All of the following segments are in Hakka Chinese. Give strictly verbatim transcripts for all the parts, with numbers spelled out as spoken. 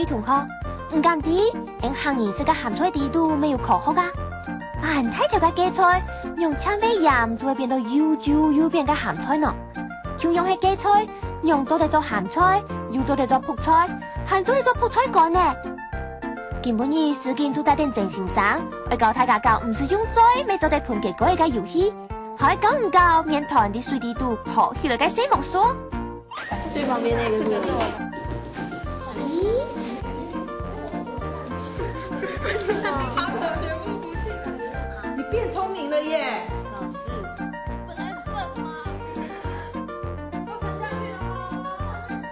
同學，你敢知，𠊎客人食个鹹菜裡肚乜有科學啊？恁大條个芥菜，仰會煠鹽就會變到又皺又扁个鹹菜呢？同樣係芥菜，仰做得做鹹菜，又做得做覆菜，還做得做覆菜乾呢？今晡日詩錦就帶等曾先生，愛教大家搞毋使用嘴乜做得歕結果个遊戲，還愛教你搞面團在水裡肚浮起來个細魔術。最旁邊那個是什麼？你變聰明了耶！老師，本來很笨吗？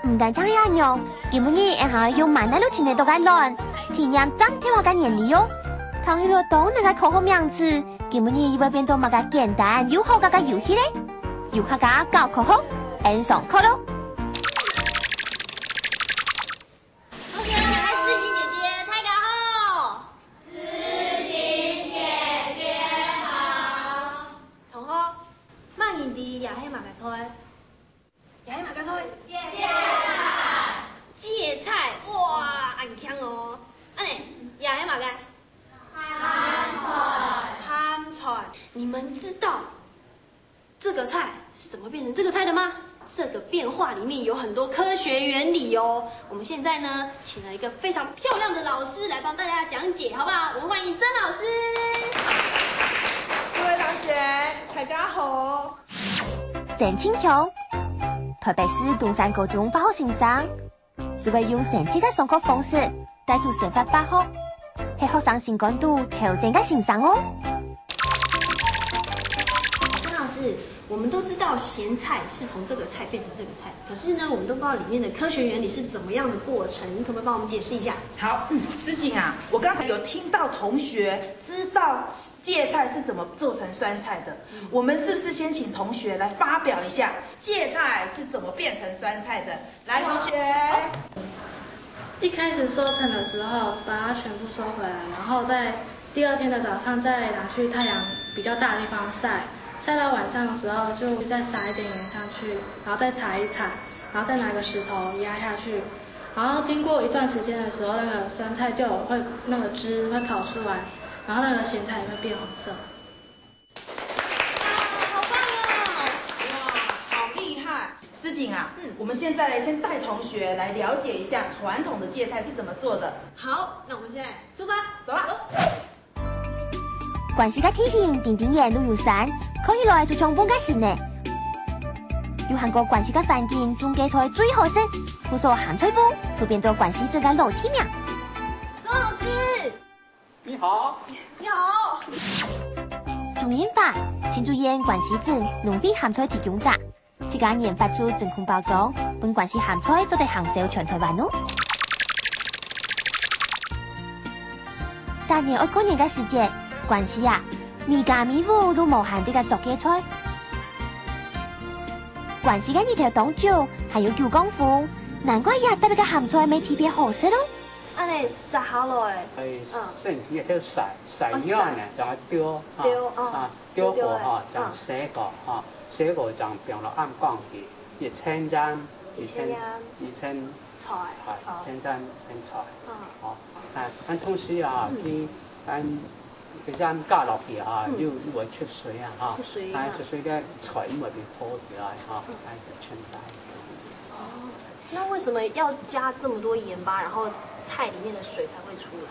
毋單淨係恁樣，今晡日𠊎還愛用滿哪路尋得到个卵，體驗站跳下个原理哦。聽起來當難个科學名詞，今晡日又會變到麼个簡單又好搞个遊戲咧？有客家搞科學，𠊎上課咯！同學，還係詩錦姐姐，大家好。詩錦姐姐好。同學，麼人知這係麼个菜？ 這係麼个菜？芥菜。芥菜，哇，恁慶哦！恁呢，這係麼个？鹹菜。鹹菜。你們知道這個菜是怎麼變成這個菜的嗎？這個變化裡面有很多科學原理哦。我們現在呢，請了一個非常漂亮的老師來幫大家講解，好不好？我們歡迎曾老師。各位同學，大家好。 曾慶強，臺北市東山高中化學先生，就會用生趣个上課方式，帶出生化化學，係學生心肝肚頭等个先生哦。曾老師，我們都知道鹹菜是從這個菜變成這個菜，可是呢，我們都不知道裡面的科學原理是怎麼樣的過程，你可不可以幫我們解釋一下？好，嗯，詩錦啊，我剛才有聽到同學知道芥菜是怎麼做成酸菜的，我們是不是先請同學來發表一下芥菜是怎麼變成酸菜的？來，同學。一開始收成的時候，把它全部收回來，然後在第二天的早上再拿去太陽比較大的地方曬，曬到晚上的時候就再撒一點鹽上去，然後再踩一踩，然後再拿個石頭壓下去，然後經過一段時間的時候，那個酸菜就有會那個汁會跑出來，然後那個鹹菜也會變紅色。哇，好棒哦！哇，好厲害！詩錦啊，嗯，我們現在來先帶同學來了解一下傳統的芥菜是怎麼做的。好，那我們現在出發。走了。走。關西个地形頂頂圓又有山，看起來就像甕个形呢。有行過關西个環境種芥菜最好食，故所鹹菜甕就變做關西鎮个老地名。鍾老師，你好。你好。鍾英發，新竹縣關西鎮農會鹹菜提供者，自家研發出真空包裝，分關西鹹菜做得行銷全臺灣哦。逐年愛過年个時節，關西啊，每家每戶都無閒得个做芥菜。關西个日頭當晝，還有九降風，難怪這搭个鹹菜乜特別好食咯。恁呢摘下來，哎，嗯，先一條曬，曬哦，曬了呢，正丟，哈，丟，哦，啊，丟過，丟過，哈，正嗯，洗過，哈，洗過正放落暗光去，一層鹽，一層，一層鹽，一層菜，菜，菜。一層鹽，一層菜，嗯。哦，啊，啊，同時啊，嗯，佢，啊，佢鹽加落去啊，嗯，又，又會出水啊，哈，出水啊。啊，出水个菜又會變好起來，哈，嗯，啊，就全部。哦。 那為什麼要加這麼多鹽巴，然後菜裡面的水才會出來？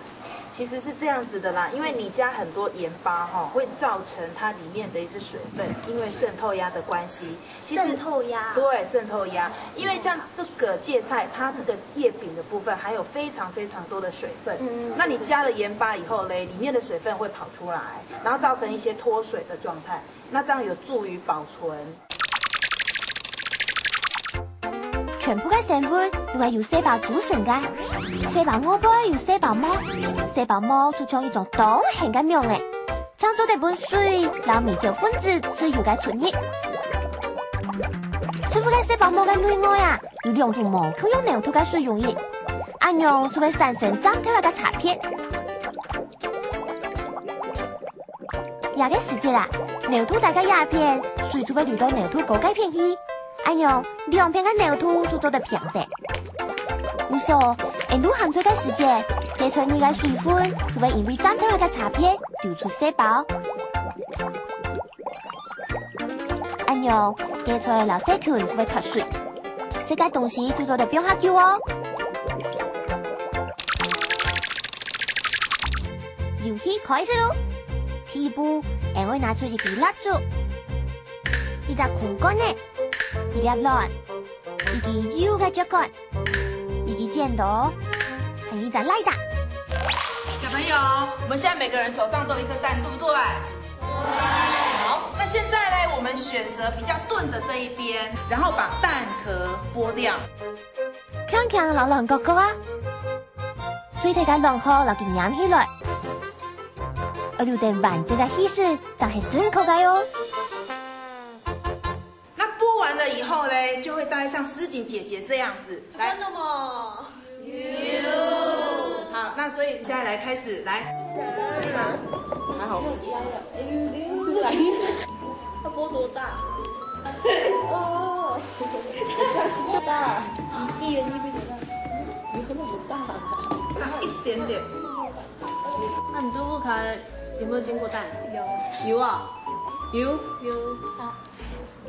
其實是這樣子的啦，因為你加很多鹽巴哈，會造成它裡面的一些水分，因為滲透壓的關係。其實滲透壓。對，滲透壓，因為像這個芥菜，它這個葉柄的部分含有非常非常多的水分。嗯。那你加了鹽巴以後嘞，裡面的水分會跑出來，然後造成一些脫水的狀態。 那這樣有助於保存。全部个生物都係由細胞組成个。細胞外背有細胞膜，細胞膜就像一種當形个網仔，正做得分水摎微小分子自由个出入。植物个細胞膜个內外啊，有兩種無共樣濃度个水溶液，恁樣就會產生站頭仔个差別。 這个時節啊，濃度低个這片，水就會流到濃度高个片去。恁樣，兩片个濃度就做得平衡。故所， 𫣆摎鹹菜个時節，芥菜內个水分就會因為浸透个茶片流出細胞。恁樣，芥菜摎細菌就會脫水，食个東西就做得放較久哦。遊戲開始咯！第一步，𫣆愛拿出一支蠟燭、一隻空罐仔、一粒卵、一支幼个竹竿、 一支剪刀，還有一隻拉打。小朋友，我們現在每個人手上都有一顆蛋，對不對？對。好，那現在呢，我們選擇比較鈍的這一邊，然後把蛋殼剝掉。輕輕摎卵割割啊，碎忒个卵殼摎佢拈起來，愛留等完整个氣勢，正係正確个哦。 那剝完了以後嘞，就會大概像思錦姐姐這樣子。來。看到嗎？有。好，那所以現在來開始，來。可以嗎？還好。有加了，哎呦，吃出來。它剝多大？哦，這樣就大。一圓一圓多大？沒有那麼大。大一點點。那你肚腹看有沒有煎過蛋？有。有啊？有？有。好。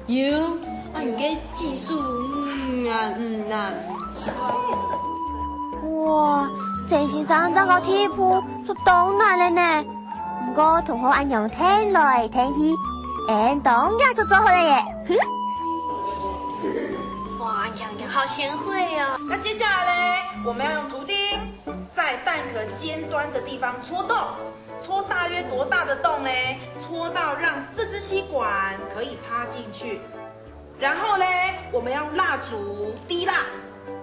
有，啊，你个技術，嗯啊，嗯啊。哇，陳先生這个第一步就當難了呢。毋過同學恁樣跈來跈去，𫣆當遽就做好了耶！哇，洋洋好賢慧哦。那接下來呢，我們要用圖釘在蛋殼尖端的地方戳洞。 戳大約多大的洞呢？戳到讓這支吸管可以插進去。然後呢，我們要用蠟燭滴蠟，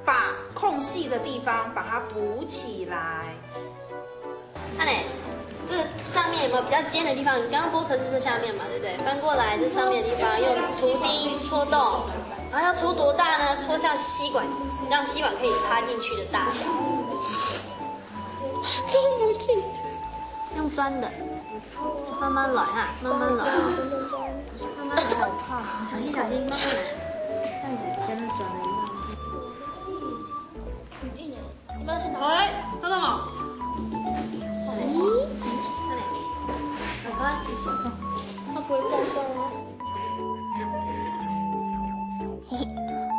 把空隙的地方把它補起來。看嘞，這上面有沒有比較尖的地方？你剛剛剝殼是這下面嘛，對不對？翻過來，這上面的地方用圖釘戳洞，然後要戳多大呢？戳像吸管，讓吸管可以插進去的大小。 装不进。用鑽的，慢慢來哈，慢慢來啊，慢慢來。小心小心，慢慢來。這樣子，先鑽。很硬欸，要不要先打？哎，看到嗎？咦？快點，快快，它不會爆炸嗎？ 嘿嘿，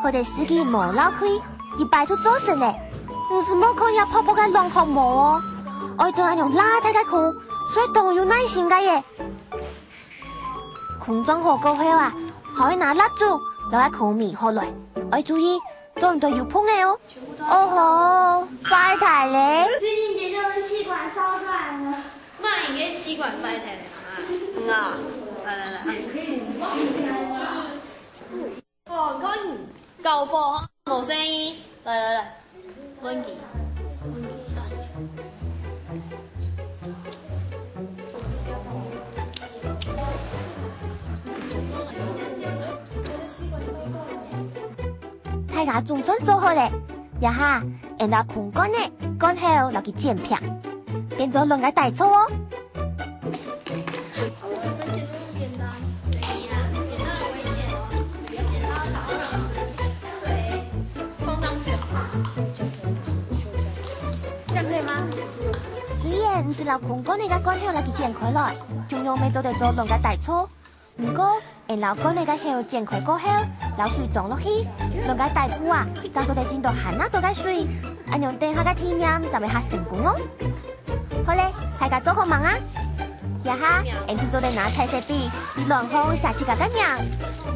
好得司機無漏氣，一擺就做成了。毋使莫看這薄薄个卵殼無哦，愛做恁樣罅大个空，所以當有耐心个耶。空鑽好過後啊，還愛拿蠟燭摎該空搣好來，愛注意，做毋得有縫仔哦。哦吼，壞忒了！最近結交的吸管燒斷了。 罵你个吸管壞忒了啊！嗯啊，來來來，啊。哦，看你搞火無生意，來來來，問佢。大家總算做好了，這下，𫣆摎空罐仔、罐口摎佢剪平，變做卵个底座哦。 雖然毋使摎空罐仔个罐口摎佢剪開來，共樣乜做得做卵个底座。毋過，𫣆摎罐仔个口剪開過後，摎水裝落去，卵个底部啊，正做得浸到還較多个水，恁樣等下个體驗正會較成功哦。 好了，大家做好吂啊？這下，𫣆就做得拿彩色筆，在卵項寫自家个名。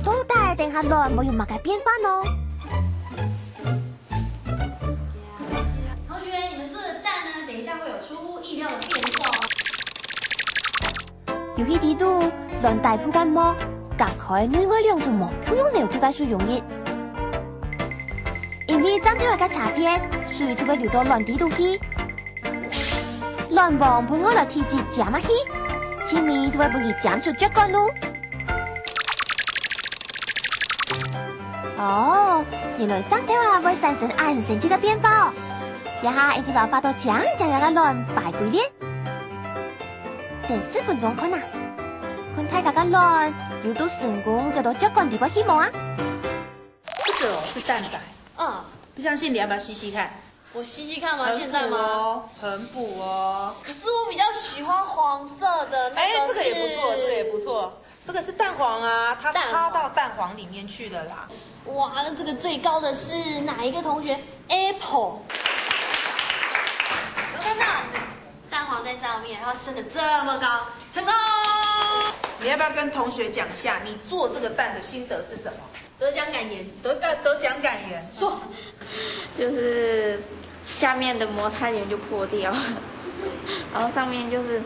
到底等下卵會有麼个變化呢？同學，你們做的蛋呢，等一下會有出乎意料的變化哦。 遊戲裡肚，卵底部个膜，隔開內外兩種無共樣濃度个水溶液。因為浸透个茶片，水就會流到卵底肚去。卵黃分外來體積尖啊去，盡尾就會分佢尖出絕管路。哦，原來浸透啊會產生恁神奇个變化哦！這下，𫣆就摎畫到靚靚个卵擺歸列。 等十分鐘看啊，看大家个卵有都成功接到絕管裡背去無啊？這個哦，是蛋白。哦。不相信你要不要吸吸看？我吸吸看吗？现在吗？哦，很补哦。可是我比较喜欢黄色的那个，哎，这个也不错，这个也不错。这个是蛋黄啊，它插到蛋黄里面去的啦。哇，那这个最高的是哪一个同学？Apple。有看到蛋黄在上面，然后升得这么高，成功。你要不要跟同学讲一下，你做这个蛋的心得是什么？得奖感言。得呃得奖感言。说。就是下面的膜差点就破掉，然后上面就是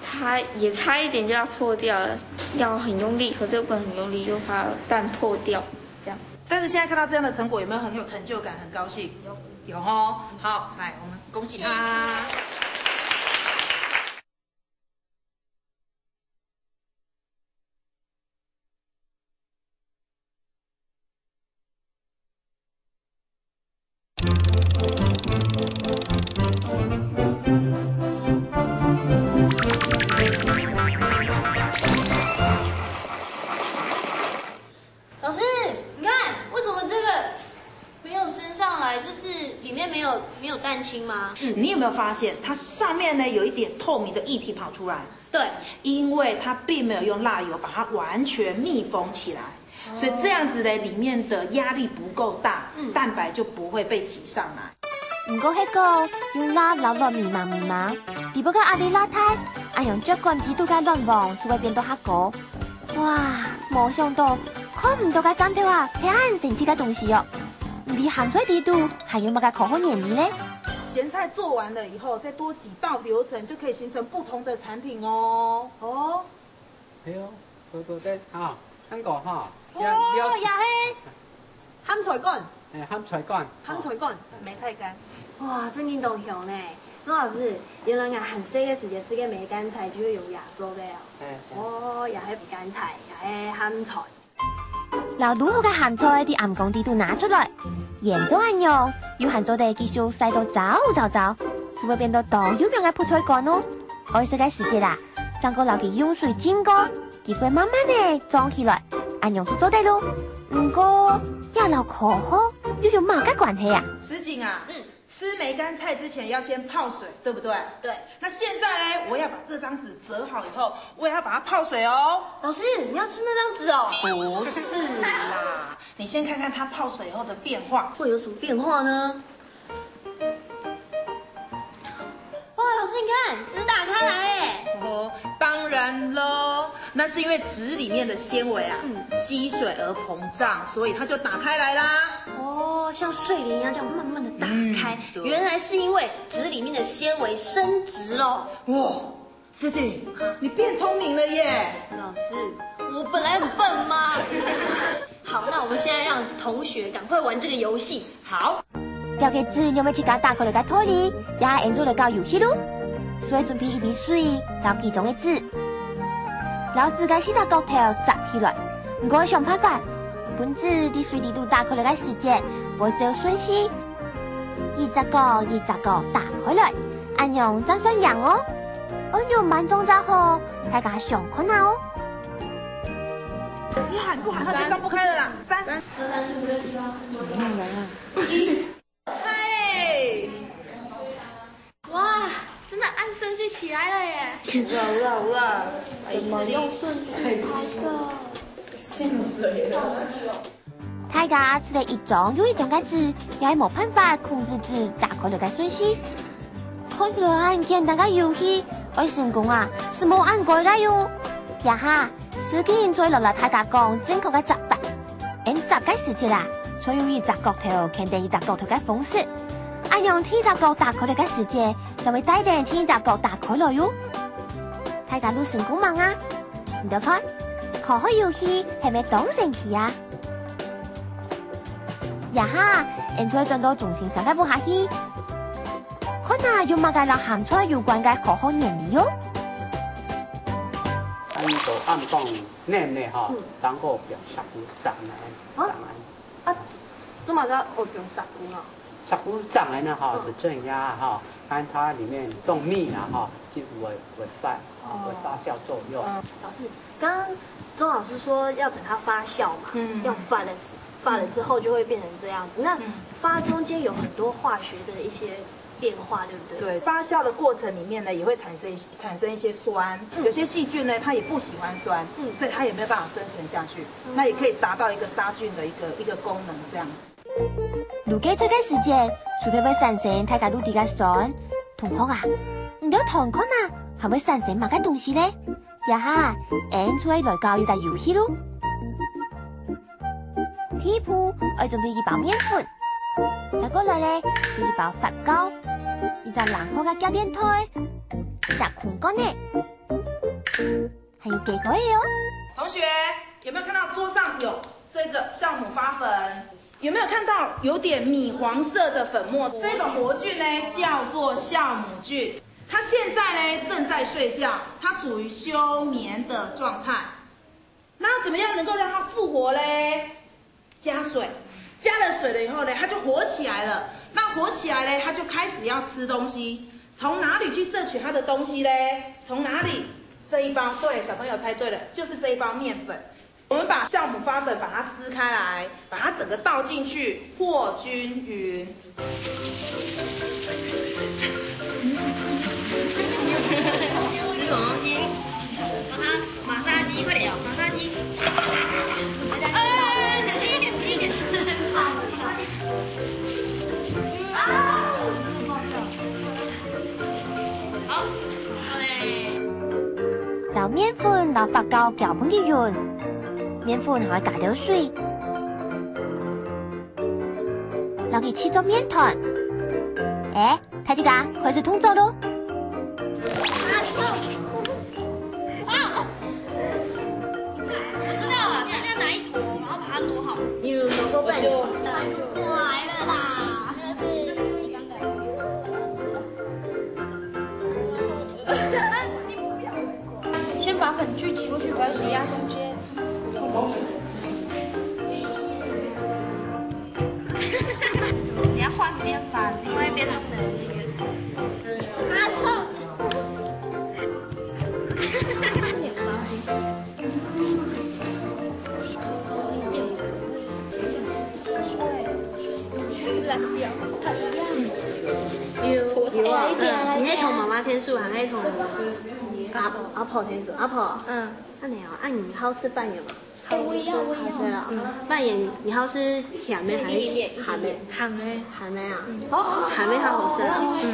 差也差一点就要破掉了，要很用力，可是又不能很用力，又怕蛋破掉，这样。但是现在看到这样的成果，有没有很有成就感、很高兴？有。有吼。好，来，我们恭喜他。老师，你看，为什么这个没有升上来？这是里面没有没有蛋清吗？嗯，你有没有发现它上面呢有一点透明的液体跑出来？对，因为它并没有用蜡油把它完全密封起来，所以这样子呢，里面的压力不够大，蛋白就不会被挤上来。毋过係講，用蠟摎卵密麻密麻，底部个壓力罅大，恁樣絕管底肚个卵黃就會變到較高。哇，無想到看毋到个站頭啊，係恁神奇个東西哦！毋知鹹菜底肚還有麼个科學原理呢？鹹菜做完了以後，再多幾道流程，就可以形成不同的產品哦。哦，哎喲，做做得哈，看過哈，哦，也也係鹹菜乾。哎，鹹菜乾，鹹菜乾，哦，梅菜乾。哇，真正當香呢！鍾老師，原來𠊎還細个時節食个梅乾菜就係用這做个哦。哎，哎。哦，也係梅乾菜，也係鹹菜。摎滷好个鹹菜在暗光底肚拿出來，醃做恁樣，又還做得繼續曬到燥燥燥，就會變到當有名个覆菜乾哦。愛食个時節啊，正過摎佢用水浸過， 佢會慢慢仔脹起來，恁樣就做得咯。毋過，這摎科學又有麼个關係啊？思景啊，嗯，吃梅干菜之前要先泡水，對不對？對。那現在呢，我要把這張紙折好以後，我也要把它泡水哦。老師，你要吃那張紙哦？不是啦，你先看看它泡水後的變化。會有什麼變化呢？ 哇，老師，你看，紙打開來哎！哦，當然咯，那是因為紙裡面的纖維啊，嗯，吸水而膨脹，所以它就打開來啦。哦，像睡蓮一樣這樣慢慢地打開，嗯，對。原來是因為紙裡面的纖維伸直了。哇，思景，你變聰明了耶！老師，我本來很笨嗎？好，那我們現在讓同學趕快玩這個遊戲。好。了解紙仰會自家打開來个道理，這下𠊎等就來搞遊戲咯。先準備一滴水，摎幾張个紙，摎紙个四隻角頭摺起來，毋過想辦法，分紙在水裡肚打開來个時節，毋會照順序， 一隻角一隻角打開來，恁樣正算贏哦。愛仰般正好，大家想看下哦。你喊不喊，它就張不開了啦。三，三。開嘞！哇，真的按順序起來了耶！有啊，有啊，有啊。怎麼用順序開的？進水了。 大家試了一張又一張个紙，也係無辦法控制紙打開來个順序。看來恁簡單个遊戲，愛成功啊，係無恁該个喲。這下，思景再來摎大家講正確个摺法。𠊎等摺个時節啊，採用一隻角頭牽等一隻角頭个方式。恁樣第一隻角打開來个時節，就會帶等第二隻角打開來喲。大家都成功吂啊？你兜看，科學遊戲係毋係當神奇啊？ 這下，𠊎等就轉到中心站个屋下去，看下有麼个摎鹹菜有關个科學原理喲。恁个暗光亮呢吼，嗯。當个表示有障礙，啊？障礙。啊，做麼个會變石牯啊？石牯障礙呢吼，嗯。是這樣哈，看它裡面洞密啊哈，就會，會發，哦。會發酵作用。嗯。老師，剛剛鍾老師說要等它發酵嘛，嗯。要發的時发了之后就会变成这样子。那发中间有很多化学的一些变化，对不对？对，发酵的过程里面呢，也会产生产生一些酸，有些细菌呢，它也不喜欢酸，嗯，所以它也没有办法生存下去。那也可以达到一个杀菌的一个一个功能这样。炉雞出个時節，除忒會產生大家都知个酸，同學啊，你兜聽看啊，還會產生麼个東西咧？這下，俺就愛來搞一隻遊戲咯。第一步，愛準備一包麵粉，再過來咧，就一包發酵，一隻零號个夾鏈袋，一隻空罐仔，還有雞胲仔哦。同学，有没有看到桌上有这个酵母发粉？有没有看到有点米黄色的粉末？这种活菌呢，叫做酵母菌。它现在呢正在睡觉，它属于休眠的状态。那怎么样能够让它复活嘞？加水，加了水了以后呢，它就活起来了。那活起来嘞，它就开始要吃东西。从哪里去摄取它的东西嘞？从哪里？这一包，对，小朋友猜对了，就是这一包面粉。我们把酵母发粉把它撕开来，把它整个倒进去，和均匀。这什么东西？把它马杀鸡，快点哦，马杀鸡。哎，小心一点，小心一点。啊！好，好嘞。摎麵粉摎發酵攪拌均勻，麵粉還愛加兜水，摎佢切做麵團。哎， 大家開始動作咯！我知道了，大家拿一坨，然后把它摞好。有摞过半圆。太不乖了啦！那个是其中的。先把粉聚集过去，把水压中间。 你要换边吧，另外一边他们的那个。啊，痛！有，有啊，嗯，你可以同妈妈添水，还可以同阿阿婆添水，阿婆。嗯。那你哦，啊，你好吃粄圆吗？ 好，我要，我要。好吃啊。嗯。粄圆，你好吃甜的还是鹹的？鹹的。鹹的啊。嗯。哦，鹹的較好食啊。嗯。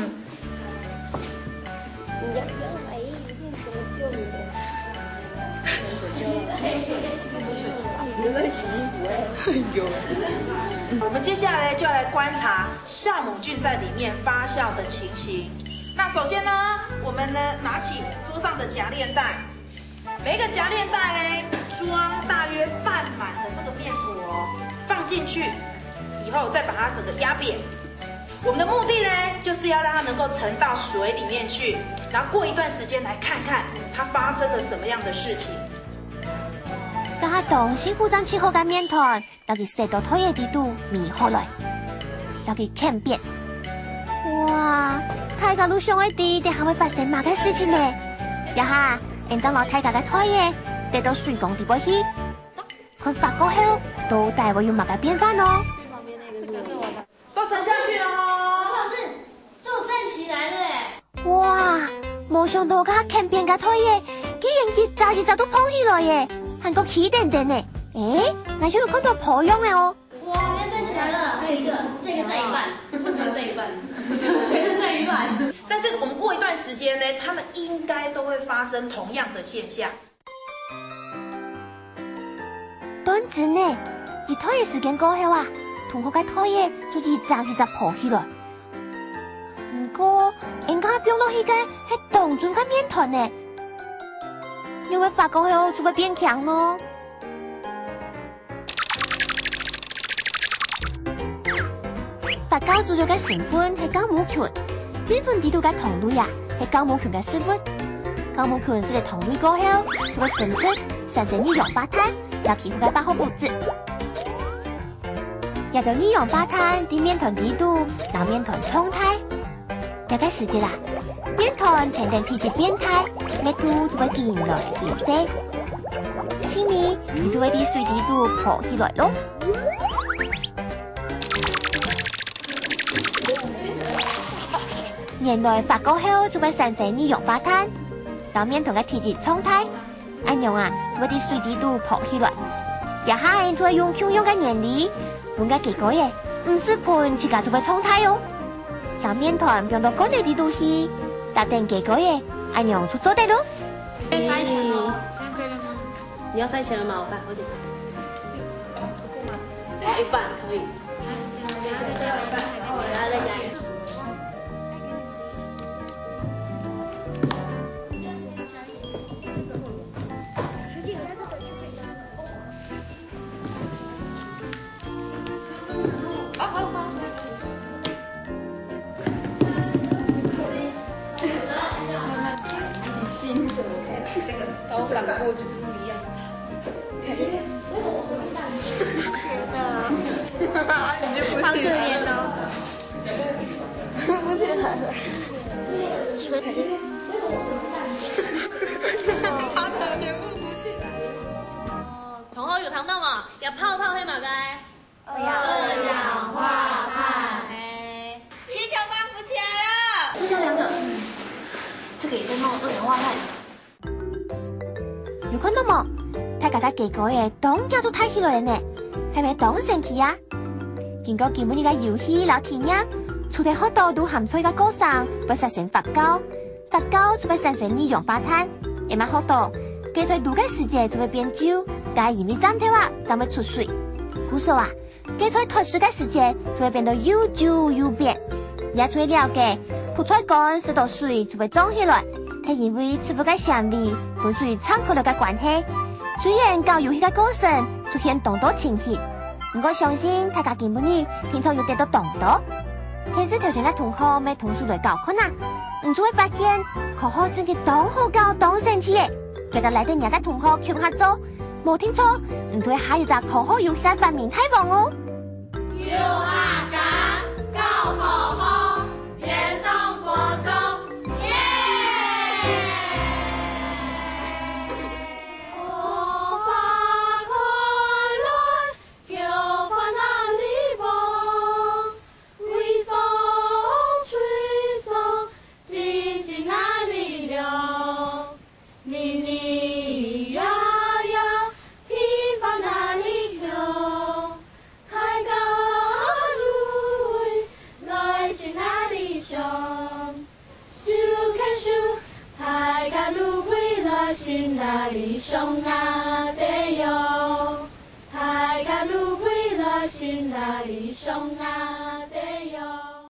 你要，你要來，你怎麼救我？你在洗衣服欸。哎呦。我們接下來就要來觀察酵母菌在裡面發酵的情形。那首先呢，我們呢，拿起桌上的夾鏈袋， 每一個夾鏈袋呢，裝大約半滿的這個麵團哦，放進去以後，再把它整個壓扁。我們的目的呢，就是要讓它能夠沉到水裡面去，然後過一段時間來看看它發生了什麼樣的事情。這下當辛苦正切好个麵團， 摎佢塞到袋仔底肚，抿好來，摎佢掔扁。哇，大家都想愛知，等下會發生麼个事情呢？這下，𫣆正摎大家个袋仔，擲到水缸底背去，看發酵後，到底會有麼个變化呢？都沉下去了哦。 就站起來了欸。哇，無想到該掔扁个袋仔，竟然一隻一隻都膨起來耶，還過企定定呢。誒，𠊎就有看到泡樣个哦。哇，人家站起來了，還有一個，那個站一半，為什麼要站一半？誰能站一半？但是我們過一段時間呢，它們應該都會發生同樣的現象。 當真呢，一段个時間過後啊，同學个袋仔就一隻一隻膨起來。毋過，𫣆該放落去个係當晝个麵團呢，仰會發酵後就會變強呢？ 發酵主要个成分係酵母菌，麵粉底肚个糖類啊，係酵母菌个食物。酵母菌食忒糖類過後，就會分出產生二氧化碳，摎其他个化學物質。這兜二氧化碳在麵團底肚，摎麵團膨大。 這個時節啊，麵團跈等體積變大，密度就會緊來緊細。盡尾，佢就會在水底肚膨起來咯。原來發酵後就會產生二氧化碳，摎麵團个體積脹大，恁樣啊，就會在水底肚浮起來。這下𠊎就會用共樣个原理，分該雞胲仔毋使歕，自家就會脹大哦。摎麵團放到罐仔底肚去，打等雞胲仔，恁樣就做得咯。你要塞錢了嗎？我看，我姐。一半可以。然后再加一点。高仿过就是不一样。好可怜哦。不起来了。他的全部浮起来。同學有聽到無？這泡泡係麼个？ 二氧化碳。哎，氣球幫扶起來了。剩下兩個，嗯，這個也在冒二氧化碳。有看到無？大家个雞胲仔當遽就大起來了呢，係毋係當神奇啊？經過今晡日个遊戲摎體驗，除忒學到都含在个過程會產生發酵，發酵就會產生二氧化碳，也嘛學到雞在滷个時節就會變皺，該因為站頭啊，正會出水。故所啊， 雞在脫水个時節，就會變到又皺又扁。也就會了解，覆菜乾食到水就會脹起來，係因為植物个纖維分水撐開來个關係。雖然搞遊戲个過程出現當多情形，毋過相信大家今晡日定著有得到當多。電視頭前个同學乜動手來搞看啊，你就會發現科學真个當好搞、當神奇耶！記得拉等若个同學共下做， 無定著，你就會下一隻科學遊戲个發明大王哦！有客家，搞科學，連東國中，耶！